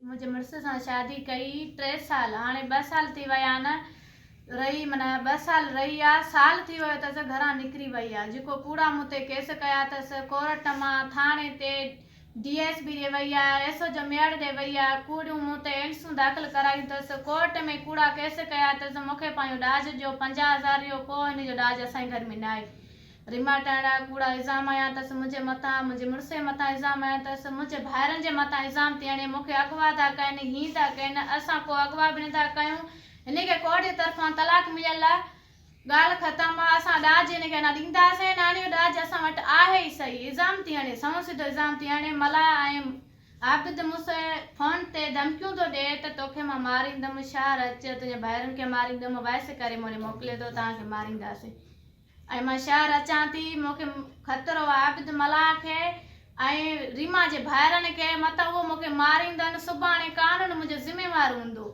منهنجي مڙس سان شادي ڪئي ٽي سال هاڻي ٻه سال ٿي ويا آهن رهي معنيٰ ٻه سال رهي آ سال ٿي ويو اٿس گهران نڪري وئي آ جيڪو ڪوڙا مون تي ڪيس ڪيا اٿس ڪورٽ مان ٿاڻي تي ڊي ايس بي ڏي وئي آ ايس او جو ميڙ ڏي وئي آ ڪوڙيون مون تي اينسون داخل ڪرايون اٿس ڪورٽ ۾ ڪوڙا ڪيس ڪيا اٿس مون کي پنهنجو ڏاج ڏيو 50 هزار ڏيو ڪو هن جو ڏاج اسان جي گهر ۾ ناهي. ريما ٽهڙا ڪوڙا الزام هنيا اٿس منهنجي مٿان، منهنجي مڙس جي مٿان الزام هنيا اٿس، منهنجي ڀائرن جي مٿان الزام ٿي هڻي، مون کي اغوا ٿا ڪن، هين ٿا ڪن، اسان ڪو اغوا به نٿا ڪيون، هن کي ڪورٽ جي طرفان طلاق مليل آ، ڳالهه ختم آ، اسان ڏاج هن کي نه ڏينداسين، نه هن جو ڏاج اسان وٽ آهي ئي سهي، الزام ٿي هڻي، سنئون سڌو الزام ٿي هڻي، ملاح ۽ عابد مون سي فون تي ڌمڪيون ٿو ڏئي ته توکي مان ماريندم، شهر اچ، تنهنجي ڀائرن کي ماريندم، وائس ڪري مون ڏي موڪلي ٿو، توهان کي مارينداسين. ۽ مان شهر اچان ٿي، مون کي خطرو آهي عابد ملاح کي ۽ ريما جي ڀائرن کي، متان اهو مون کي ماريندن، سڀاڻي قانون منهنجو ذميوار هوندو.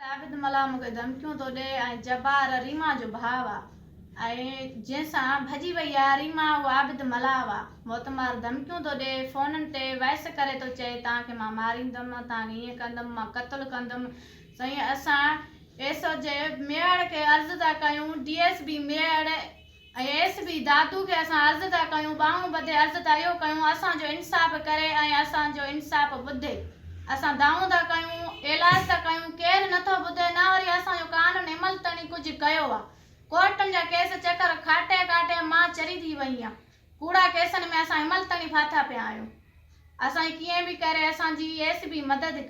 عابد ملاح مون کي ڌمڪيون ٿو ڏئي ۽ جبار ريما جو ڀاء آ ۽ جنهن سان ڀڄي وئي آ ريما اهو عابد ملاح آ، موتمار ڌمڪيون ٿو ڏئي، فونن تي وائس ڪري ٿو چئي توهان کي مان ماريندم، توهان کي ائين ڪندم، مان قتل ڪندم، سائين اسان ايس او جي ميهڙ کي عرض ٿا ڪيون D S B Mehar ۽ S B Dadu کي اسان عرض ٿا ڪيون ٻانهون ٻڌي عرض ٿا اهو ڪيون اسان جو انصاف ڪري ۽ اسان جو انصاف ٻڌي اسان دانهون ٿا ڪيون ايلاز ٿا ڪيون ڪير نٿو ٻڌي نه وري اسان جو قانون عمل تڻي ڪجهه ڪيو آ ڪورٽن جا ڪيس چڪر کاٽي کاٽي مان چري ٿي وئي آن ڪوڙا ڪيسن ۾ اسان عمل تڻي ڦاٿا پيا آهيون اسان جي ڪيئن به ڪري اسان جي ايس بي مدد ڪري.